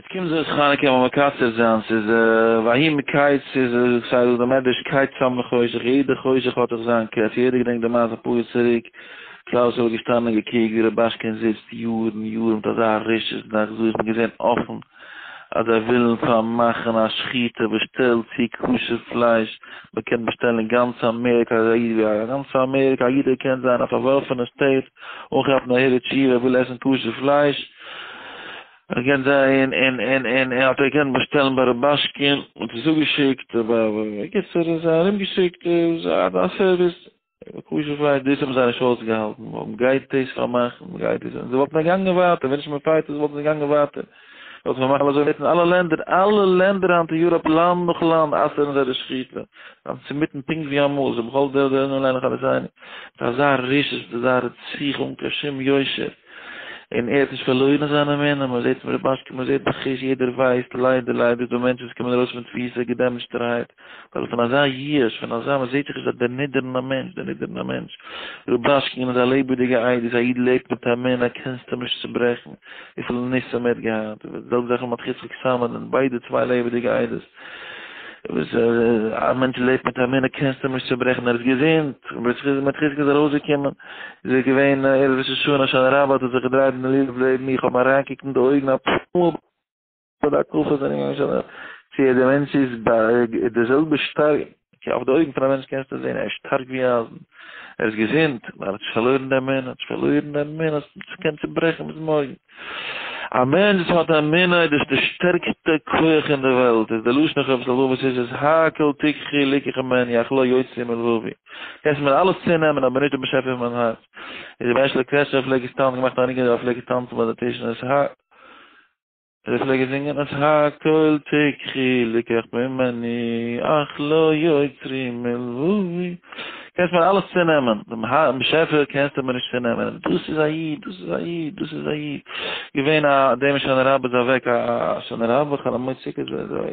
יעצט קומט זאת חנוכה לאמיר מקצר זיין, ס'איז ויהי מקץ, ס'איז ס'איז דא די מדרש קץ שם לחושך, יעדע חושך האט זיך זיין קץ, יעדער געדענקט די מעשה אפאר יאר צוריק, כלל ישראל איז געשטאנען און געקוקט ווי רובאשקין זיצט יארן יארן מיט אזא רשעות און אכזריות, מ'האט געזען אפן אז זיי ווילן פארמאכן א שחיטה וואס שטעלט צו כשר פלייש, מ'קען באשטעלן אין גאנץ אמעריקא, אזא איד ווי א גאנץ אמעריקא, א איד ער קען זיין א פארווארפענע state, אנכאפן א הרהור תשובה ער וויל עסן כשר פלייש, ער קען זיין און און און און האט ער געקענט באשטעלן ביי רובאשקין, האט עס אפגעשיקט, בקיצור איז ארומגעשיקט א סערוויס, כשר פלייש, דאס האבן זיי נישט אויסגעהאלטן, מען גייט דאס פארמאכן, מען גייט דאס, זיי וואלטן געגאנגען ווייטער, ווען נישט מען fight עס וואלטן זיי געגאנגען ווייטער, וואלטן פארמאכט אזוי אין אלע לענדער, אלע לענדער היינט אין יוראפ לאנד נאך לאנד אסר'ן זיי די שחיטה, זיי צומיטן פונקט ווי אמאל, זיי בכל דור דור און עלינו חליתינו, מיט אזא רשעות, מיט אזא רציחה אן קיין שום יושר. און ער האט נישט פארלוירן זיין אמונה, מען זעט מיט רובאשקין, מען זעט בחוש, יעדער ווייסט, ליידער ליידער איז דא מענטשן וואס קומען ארויס פון תפיסה געדעמעדזשטערהייט, ווייל פון אזא יאוש, פון אזא, מען זעט זיך נישט אז דערנידערן א מענטש, דערנידערן א מענטש, רובאשקין איז א לעבעדיגע עדות, א איד לעבט מיט אמונה, קענסטו אים נישט צוברעכן, וויפיל ניסים ער האט געהאט, די זעלבע זאך מיט מרדכי יצחק סאמעט, ביידע צוויי לעבעדיגע עדות. א מענטש לעבט מיט אמונה קענסטו אים נישט צוברעכן, ער איז געזונט, מרדכי איז ארויסגעקומען, איז ער געווען ערב ראש השנה הושענא רבה האט ער זיך געדרייט אין די לולב לעבן מיר, איך האב אים אריינגעקוקט אין די אויגן אפאר מאל ביי די הקפות זענען געגאנגען שוין צו דער מענטש איז די זעלבע שטארק, אויף די אויגן פון א מענטש קענסטו זען ער איז שטארק ווי אייזן, ער איז געזונט, ער האט נישט פארלוירן די אמונה, ער האט נישט פארלוירן די אמונה, עס קען צוברעכן ביז מארגן. א מענטש וואס האט אמונה איז דאס די שטערקסטע כח אין די וועלט, איז די לשון חפץ הלבבות איז עס הכל תקחי ליקח ממני אך לא יוצא מלבבי, קענסט מיר אלעס צונעמען אבער נישט די באשעפער פון מיין הארץ, איז רבי הערשלע קרעטשניפער פלעג עס טאנצן געמאכט א ניגון ער פלעג טאנצן ביי די טישן עס ה. ער פלעגט זינגען את הכל תקחי לקח ממני אך לא יוצרי מלבבי, קענסט מיר אלעס צונעמען, דעם באשעפער קענסטו מיר נישט צונעמען, דאס איז א איד, דאס איז א איד, דאס איז א איד, געווען א דעם הושענא רבה איז אוועק א הושענא רבה חול המועד סוכות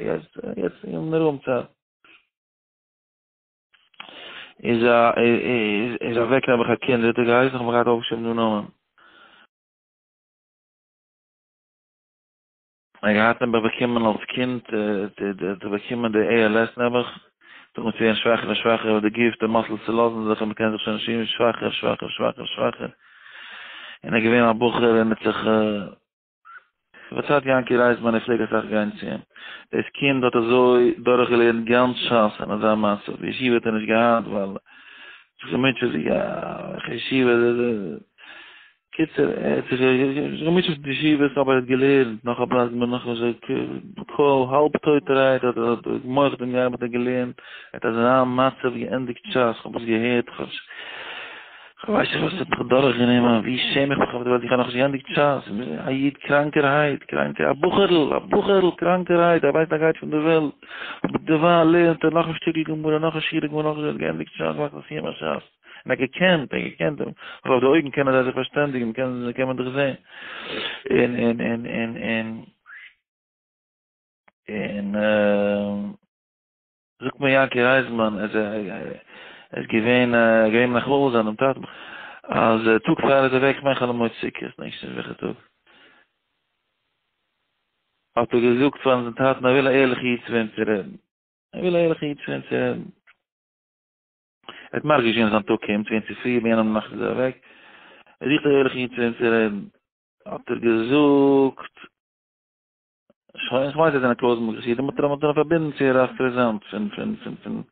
יעצט יעצט אין נוראים צייט איז א איז אוועק נעבעך א קינד ווי האט ער געהייסן איך האב מיר געהאט אויפגעשריבן דעם נאמען. ער האט געהאט נעבעך באקומען אלס קינד האט ער באקומען די ALS נעבעך, זאגט מען צו ווערן שוואכער און שוואכער די גוף די muscles צולאזן זיך און מען קען זיך שוין נישט שוואכער שוואכער שוואכער שוואכער, און ער איז געווען א בחור און האט זיך פארציילט יענקי רייזמאן ער פלעג אסאך גיין צו אים, דאס קינד האט אזוי דורך געלערנט גאנץ שס אין אזא מצב, ישיבה האט ער נישט געהאט ווייל זיך געמוטשעט זיך ישיבה. קיצור, ער האט זיך געמוטשעט מיט ישיבות, אבער ער האט געלערנט, נאך א בלאט גמרא, נאך אזוי, האלב טויטערהייט האט ער מח דעם געארבעט און געלערנט, ער האט אזא מצב געענדיגט שס, כ'האב עס געהערט, כ'ווייס נישט וואס עס האט מיך דורכגענומען, ווי שעם איך מיך אויף די וועלט, איך האב נאכנישט געענדיגט שס, א איד קראנקערהייט, קראנקער, א בחור'ל, א בחור'ל קראנקערהייט, ער ווייסט ער גייט פון די וועלט, אבער דערווייל לערנט ער נאך א שטיקל גמרא, נאך א שיעור גמרא, נאך א שיעור, געענדיגט שס, געמאכט א סיום השס. און ער האט געקענט, ער האט געקענט, אבער אויף די אויגן קענען זיי זיך פארשטענדיגן, קען קען מען דאך זען. און און און און און און זאגט מיר יענקי רייזמאן אז ער איז געווען געווען מנחם אבל זיין דעם טאטן, אז טאג פאר ער איז אוועק, כ'מיין חול המועד סוכות, נישט וועלכע טאג, האט ער געזאגט פארן זיין טאטן ער וויל א ערליכע איד צו וועם צו רעדן, ער וויל א ערליכע איד צו וועם צו רעדן. ער האט מרגיש געווען זיין טאג קומט, ס'געווען צופרי, ביי יענעם נאכט איז ער אוועק, ער זוכט א ערליכן איד צו וועם צו רעדן, האט ער געזאגט, שוין, איך ווייס זיי זענען קלויזענבורג חסידים, האט ער אים פארבינדן צו הרב פריזאנט פון פון פון פון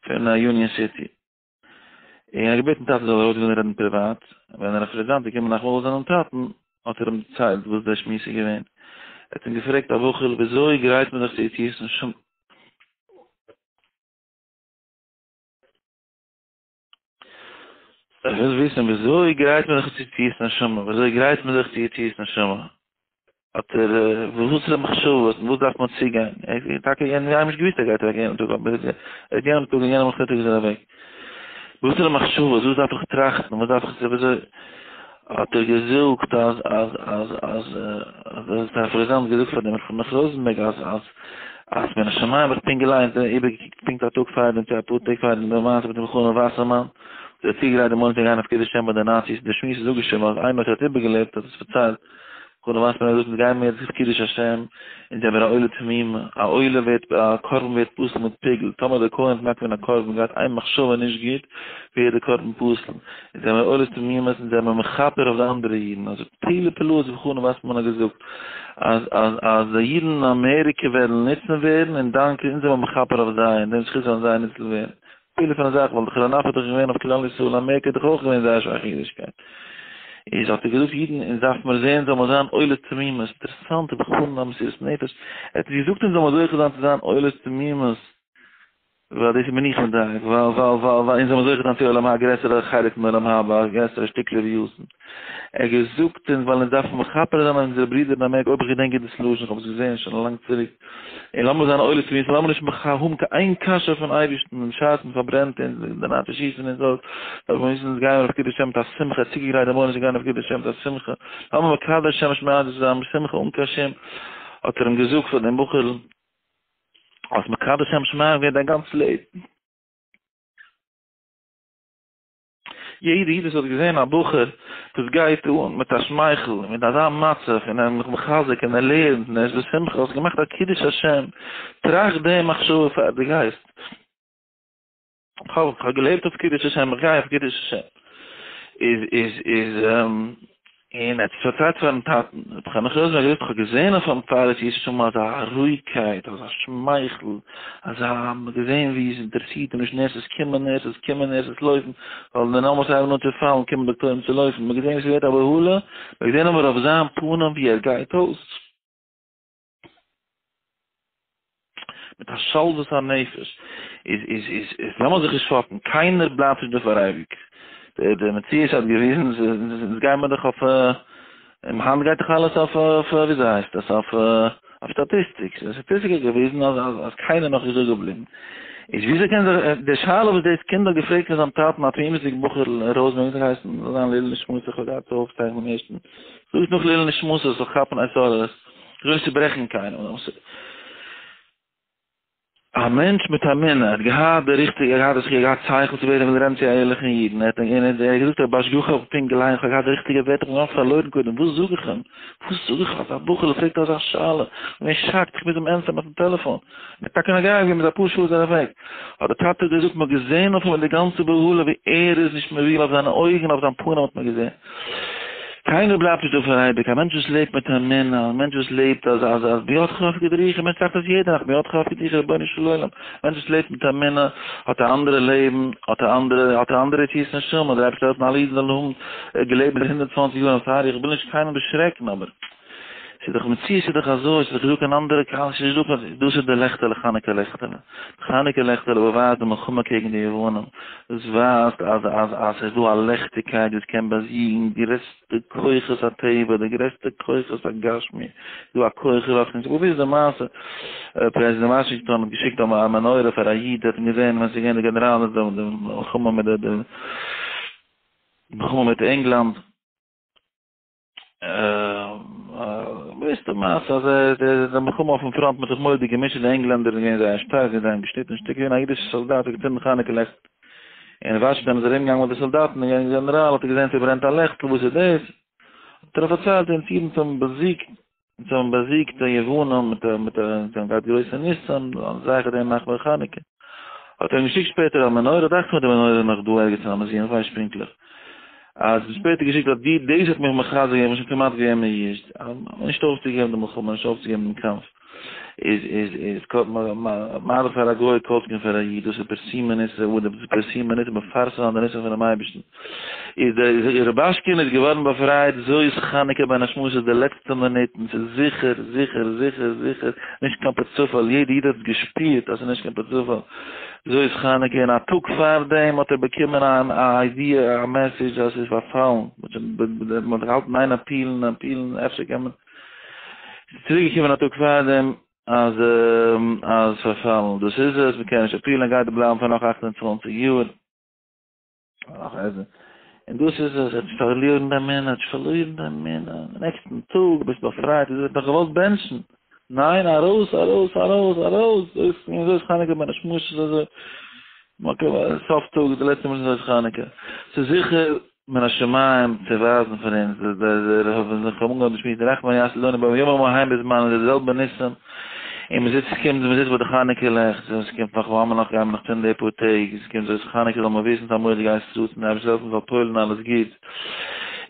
פון יוניאן סיטי, און ער האט געבעטן טאטן זאל ארויסגיין רעדן פריוואט, ווען הרב פריזאנט איז געקומען נאכאמאל זען דעם טאטן, האט ער אים דערציילט וואס דער שמועס איז געווען, ער האט אים געפרעגט א בחור'ל וויאזוי גרייט מען זיך צו יציאת נשמה? איך וויל וויסן וויאזוי גרייט מען זיך צו יציאת נשמה, וויאזוי גרייט מען זיך צו יציאת נשמה? האט ער, וואס איז די מחשבות, וואס דארף מען צוגיין? ער האט טאקע יענעם נישט געוואוסט ער גייט אוועק יענעם טאג, אבער ער האט יענעם טאג און יענעם נאכמיטאג איז ער אוועק. וואס איז די מחשבות, וואס דארף איך טראכטן, וואס דארף איך, וויאזוי, האט ער געזאגט אז אז אז אז אז האט פרעזידענט געזאגט פאר דעם ר' חנוך ראזענבערג אז אז אז מן השמים האב איך פונקט געליינט און איבערגעקוקט פונקט א טאג פארדעם צו אפאר טעג פארדעם די מעשה מיט ר' חנוך וואסערמאן וואס האט צוגעגרייט די מויל צו גיין אויף קידוש השם ביי די נאציס, די שמועס איז אפגעשריבן אז איינער וואס האט איבערגעלעבט האט עס פארציילט. חנן ווייסמאן האט געזאגט אונז גייען מיר יעצט אויף קידוש השם, אונז זעמיר א עולה תמימה, א עולה ווערט א קרבן ווערט פסול מיט פיגול, טאמער דער כהן האט מקריב געווען א קרבן און געהאט איין מחשבה נישט גוט, ווערט די קרבן פסול, אונז זעמיר עולות תמימות אונז זעמיר מכפר אויף די אנדערע אידן, אזוי פלאי פלאות ווי חנן ווייסמאן האט געזאגט אז אז אז די אידן אין אמעריקע וועלן ניצול ווערן און דאנק אונז זעמיר מכפר אויף זיי און דעם זכות וועלן זיי ניצול ווערן. פלא פון א זאך, ווייל די חרון אף איז דאך געווען אויף כלל ישראל, אמעריקע איז דאך אויך געווען זייער שוואכע אידישקייט. איז האט ער געזאגט אידן אונז דארף מיר זעהן זאל מען זיין עולות תמימות, אינטערעסאנט רבי חנן א מסירות נפש, ער האט נישט געזאגט אונז זאל מען זוכה זיין צו זיין עולות תמימות, ווייל דאס איז מיר נישט מדייק, ווייל ווייל ווייל ווייל אונז זאל מען זוכה זיין צו עולם ה א גרעסערע חלק פון עולם הבא, א גרעסערע שטיקל לוויתן. ער האט געזאגט אונז ווייל אונז דארפן מכפר זיין אויף אונזערע ברידער אין אמעריקע, אויב איך געדענק גוט דאס לשון, איך האב עס געזעהן שוין לאנג צוריק. און לאמיר זיין עולות תמימות, לאמיר נישט האבן קיין איין קשיא פון אייבערשטן, בשעת מען פארברענט אונז, די נאציס שיסן אונז אויס, דארף מען וויסן אונז גייען אויף קידוש השם מיט א שמחה, צוגעגרייט די מוחות צו גיין אויף קידוש השם מיט א שמחה, לאמיר מקדש שם שמים צו זיין בשמחה אן קיין שום, האט ער אים געזאגט פאר דעם בחור'ל, האסט מקדש שם שמים געווען דיין גאנץ לעבן. יעדע איד וואס האט געזען א בחור וואס גייט אן מיט א שמייכל און מיט אזא מצב און ער איז מיך מחזק און ער לערנט און ער איז בשמחה, האסט געמאכט א קידוש השם, טראכט די מחשבה פאר דו גייסט. כ'האב כ'האב געלעבט אויף קידוש השם, איך גיי אויף קידוש השם. איז איז איז און ער האט עס פארציילט פארן טאטן, רבי חנוך ראזענבערג האט געזאגט, איך האב געזען אויף אים פאר יציאת נשמה אזא רואיגקייט, אזא שמייכל, אזא, מען האט געזען ווי עס אינטערעסירט אים נישט nurses קומען, nurses קומען, nurses לויפן, ווייל די נומערס הייבן אן צו פאלן קומען דאקטוירים צו לויפן, מען האט געזען ווי ס'ווערט א בהלה, מען האט געזען אבער אויף זיין פנים ווי ער גייט אויס. מיט א שלוות הנפש, איז איז איז איז לאמיר זיך נישט פאפן, קיינער בלייבט נישט דא פאר אייביג, די די מציאות האט געוויזן, אונז גייען מיר דאך אויף, היינט גייט דאך אלעס אויף אויף וויאזוי הייסט עס, אויף אויף statistics, די סטאטיסטיק האט געוויזן אז אז אז קיינער נאך נישט דא געבליבן, איז וויאזוי קען זיך, די שאלה וואס דאס קינד האט געפרעגט פון זיין טאטן א תמימות'דיג בחור'ל ראזענבערג וויאזוי הייסט זיין לעילוי נשמתו איך האב געהאט צו אויפצייכענען דעם ערשטן, זאג איך נאך לעילוי נשמתו זאל כאפן א התעוררות. כ'וויל נישט צוברעכן קיינעם, א מענטש מיט אמונה, ער האט געהאט די ריכטיגע, ער האט געהאט די זכי', ער האט געהאט שכל צו ווערן וויל רעדן צו א ערליכן איד, און ער האט און ער האט געזאגט אז בהשגחה האב איך פונקט געליינט, כ'האב געהאט די ריכטיגע ווערטער, כ'בין געווארן פארלוירן קודם, וואס זאג איך אים? וואס זאג איך אז א בחור'ל פרעגט אזא שאלה? כ'בין shocked, כ'מוז אים ענטפערן אויפן טעלעפאן. ער האט טאקע נוגע געווען, ביז אפאר שעה איז ער אוועק. האט דער טאטע געזאגט, מ'האט געזען אויף אים אין די גאנצע בהלה ווי ער איז נישט מבין אויף זיינע אויגן, אויף זיין פנים האט מען געזען. קיינער בלייבט נישט דא פאר אייביג, א מענטש וואס לעבט מיט אמונה, א מענטש וואס לעבט אז אז אז בידך הפקד רוחי, א מענטש טראכט אז יעדע נאכט בידך הפקד רוחי רבונו של עולם, א מענטש וואס לעבט מיט אמונה האט א אנדערע לעבן, האט א אנדערע האט א אנדערע יציאת נשמה, דער אייבערשטער העלפן אלע אידן זאלן האבן געלעבט ביז 120 יאר און פאר, איך וויל נישט קיינעם דערשרעקן אבער ס'איז דאך מציאות איז דאך אזוי, ס'איז דאך נישט דא קיין אנדערע קיין ס'איז נישט דא קיין, דאס איז די לעכטעלע חנוכה לעכטעלע, די חנוכה לעכטעלע באווייזט די מלחמה קעגן די יוונים, דאס ווייזט אז אז אז ס'איז דא א לעכטיגקייט וואס קען באזיגן די גרעסטע כוחות הטבע, די גרעסטע כוחות הגשמי, ס'איז דא א כח רוחני, ס'איז באוויסט די מעשה, פרעזידענט וואשינגטאן האט געשיקט א מנורה פאר א איד, ער האט אים געזען ווען ס'איז געווען די גענעראל די מלחמה מיט די מלחמה מיט ענגלאנד. ווייסט די מעשה אז די מלחמה אויפן פראנט מיט זיך מורא'דיג געמישט די ענגלענדער זענען געווען זייער שטארק זיי האבן געשניטן שטיקער געווען א אידישע סאלדאט האט געצינדן חנוכה לעכט אין וואשינגטאן איז ארום געגאנגען מיט די סאלדאטן און געווען גענעראל האט ער געזען ס'ברענט א לעכטל וואס איז דאס האט ער פארציילט אונז אידן האבן באזיגט אונז האבן באזיגט די יוונים מיט די מיט די אונז האבן געהאט גרויסע ניסים זכר דעם מאכן מיר חנוכה האט ער אים געשיקט שפעטער א מנורה דאכט זיך מיר די מנורה איז נאך דא ערגעץ אין א מוזיעם איך ווייס נישט פונקטליך אז שפעטער געשיקט האט די דאס האט מיך מחזק געווען איך בין שוין כמעט געווען מיואש נישט אויפצוגעבן די מלחמה נישט אויפצוגעבן דעם קאמף איז איז איז מה דאך פאר א גוי כל שכן פאר א איד דאס איז פרסומי ניסא אדער דאס איז פרסומי ניסא מפרסם זיין די ניסים פונעם אייבערשטן איז דער רובאשקין איז געווארן באפרייט זאת חנוכה בין השמשות די לעצטע מינוטן ס'איז זיכער זיכער זיכער זיכער נישט קיין פארצופאל יעדע איד האט עס געשפירט אז ס'איז נישט קיין פארצופאל זאת חנוכה און א טאג פארדעם האט ער באקומען א idea א message אז ס'איז פארפאלן מ'האט געהאלטן איין appeal ן appeal ן אפשר קען מען ס'איז צוריק געקומען א טאג פארדעם אז אז פארפאלן דאס איז עס מ'קען נישט appeal ן גייט ער בלייבן פאר נאך 28 יאר. נאך עסן. און דאס איז עס, ער האט נישט פארלירן די אמונה, ער האט נישט פארלוירן די אמונה. נעקסטן טאג ביסט באפרייט, ער האט נאך געוואלט בענטשן. ניין, ארויס, ארויס, ארויס, ארויס! דאס איז זאת חנוכה בין השמשות אזוי. סוף טאג, די לעצטע מאל זאת חנוכה. ס'איז זיכער. מן השמים צו ווייזן פאר אונז, דער האבן זיך אנגעהויבן שמועסן, רחמן יעשה לנו בימים ההם בזמן, די זעלבע ניסים, און מען זיצט, ס'קומט, מען זיצט ביי די חנוכה לעכט, עס קומט נאך, וואו נאך גייען מיר נאך צינדן די פאר טעג, עס קומט זאת חנוכה זאל מען וויסן, ס'איז א מורא'דיגע עת רצון, די אייבערשטער זאל העלפן מ'זאל פועל'ן אלעס גוט,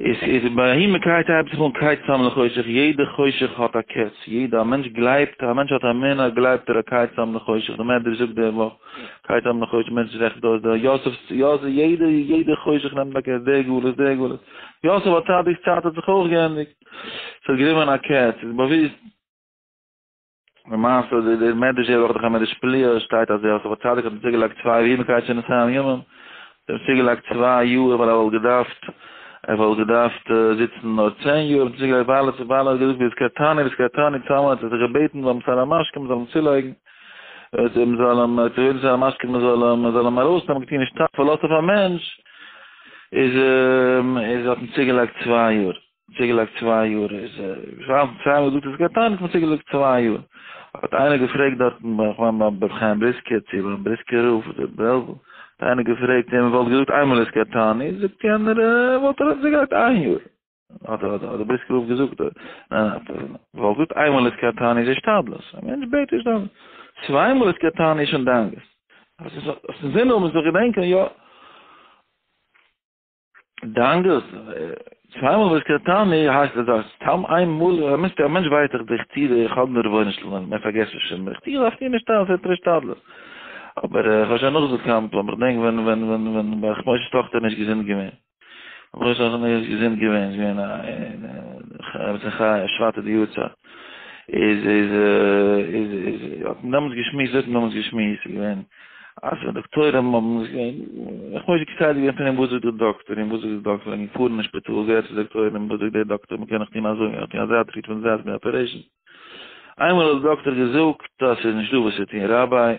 איז איז ויהי מקץ הייבט זיך אן קץ שם לחושך, יעדע חושך האט א קץ, יעדע, א מענטש גלייבט, א מענטש האט אמונה גלייבט ער א קץ שם לחושך, די מדרש זאגט די וואך, קץ שם לחושך, מענטש רעכנט אויס די יוסף, יוסף, יעדע, יעדע חושך נעמט א קץ, דער גלות, דער גלות, יוסף הצדיק'ס צייט האט זיך אויך געענדיגט, ס'האט גענומען א קץ, איז באוויסט. למעשה די די מדרש די וואך דאך א מדרש פליאה שטייט אז יוסף הצדיק האט צוגעלייגט צוויי ויהי מקץ שנתים ימים האט צוגעלייגט 2 יאר ווייל ער וואלט געדארפט ער וואלט געדארפט זיצן נאר 10 יאר האט צוגעלייגט ווייל ער ווייל ער האט געזאגט והזכרתני והזכרתני צוזאמען האט ער זיך געבעטן ביים שר המשקים מ'זאל אים צולייגן מען זאל אים צו שר המשקים מען זאל אים מען זאל אים ארויסנעמען געטון נישט פארלאזט אויף א מענטש איז איז האט אים צוגעלייגט 2 יאר. צוגעלייגט 2 יאר איז ווייל צוויי מאל געזאגט והזכרתני האט מען צוגעלייגט 2 יאר האט איינער געפרעגט דארטן ביי כ'מיין ביי רבי חיים בריסקער צו ביים בריסקער רב אדער בעלזא האט איינער געפרעגט אים וואלט געזאגט איינמאל והזכרתני זאגט יענער וואלט ער צוגעלייגט איין יאר האט האט דער בריסקער רב געזאגט ניין וואלט געזאגט איינמאל והזכרתני איז השתדלות א מענטש בעט השתדלות צוויי מאל והזכרתני איז שוין דאגות אז עס איז זין האבן זיך געדענקען יא דאגות, צוויי מאל והזכרתני הייסט עס אז סתם איין מאל, א מענטש א מענטש ווייסט דאך איך טוה איך האב דער רבונו של עולם, מען פארגעסט נישט איך טוה איך טוה נישט אלעס איז השתדלות. אבער איך האב שוין נאכגעזאגט כמה פעמים, איך דענק ווען ווען ווען ווען ברך משה'ס טאכטער איז נישט געזונט געווען, ברך משה'ס טאכטער איז נישט געזונט געווען, איז געווען א חיה שבט די יארצייט, איז איז איז איז האט מען דעמאלטס געשמועסט, האט מען דעמאלטס געשמועסט, איז געווען אז די דאקטוירים האבן עס געווען, איך מוז כסדר געווען פון אים וואס זאגט דער דאקטאר און וואס זאגט דער דאקטאר, און געפארן אין שפיטאל גערעדט צו דאקטוירים וואס זאגט דער דאקטאר מען קען נאך טון אזוי מען קען טון אזא treatment אזא מין operation, איינמאל האט דער דאקטאר געזאגט אז ס'איז נישטא וואס צו טון ראביי,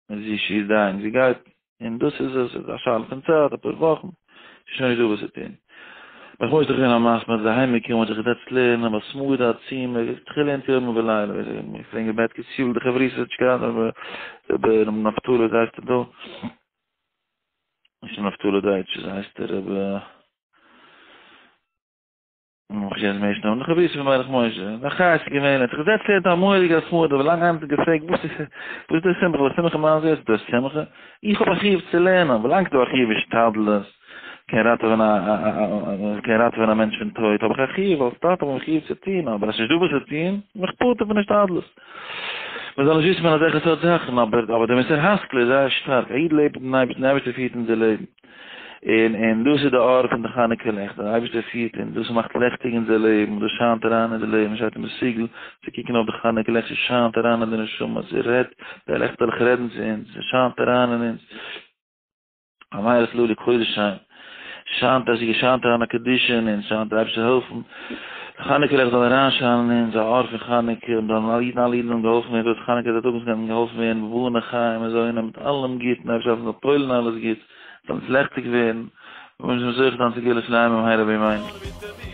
זי she is dying, זי גייט, און דאס איז עס, ס'איז א שאלה פון צייט, אפאר וואכן, ס'איז שוין נישטא וואס צו טון. איך מוז דאך געווען א מתמיד, איז אהיים געקומען האט זיך געזעצט לערנען, בהתמדה עצומה, געלערנט יומם ולילה, ווי זיי מיר פלעגן געבעט קעסיל די חברותא האט נישט געהאט רבי נפתלי ווי הייסט ער דא? נישט נפתלי דייטש ווי הייסט ער רבי נאך יענעם מענטש נאמען, די חברותא פון ברך משה, דער חיות איז געווען, ער האט זיך געזעצט לערנען א מורא'דיגע התמדה, ווי לאנג איינער האט געפרעגט וואס איז וואס איז די שמחה, וואס שמחה מיינט זי, איז דאס שמחה? איך האב א חיוב צו לערנען, ווי לאנג ס'איז דא א חיוב השתדלות, קען ראטעווען א קען ראטעווען א מענטש פון טויט, האב איך א חיוב אלס טאטע האב איך א חיוב צו טון, אבער אז ס'נישט דא וואס צו טון, בין איך פטור פון השתדלות. מען זאל נישט וויסן פון אזעלכע סארט זאכן, אבער אבער די מוסר השכל איז זייער שטארק, א איד לעבט מיטן אייבערשטן, דער אייבערשטער פירט אונזער לעבן. און און דאס איז די אור פון די חנוכה לעכט, דער אייבערשטער פירט אונז, דאס מאכט לעכטיג אונזער לעבן, דאס שיינט אריין אין די לעבן, שטייט אין מסוגל צו קוקן אויף די חנוכה לעכט, ס'שיינט אריין אין די נשמה, ס'רעדט, די לעכטעלעך רעדן צו אונז, ס'שיינט אריין אין אונז, הנרות הללו קודש הן, שיינט אז ס'שיינט אריין א קדושה אין אונז, שיינט דער אייבערשטער העלפן, די חנוכה לעכט זאל אריינשיינען אין אונז, א אור פון חנוכה, און זאלן אלע אידן אלע אידן זאלן געהאלפן ווערן, זאת חנוכה איז א טאג וואס קען געהאלפן ווערן, בני חיים מזוני מיט אלעם גוטן, אייבערשטער זאל פועל'ן אלעס גוטס, זאל אונז לעכטיג ווערן, און מיר זאלן זוכה זיין צו גאולה שלימה במהרה בימינו.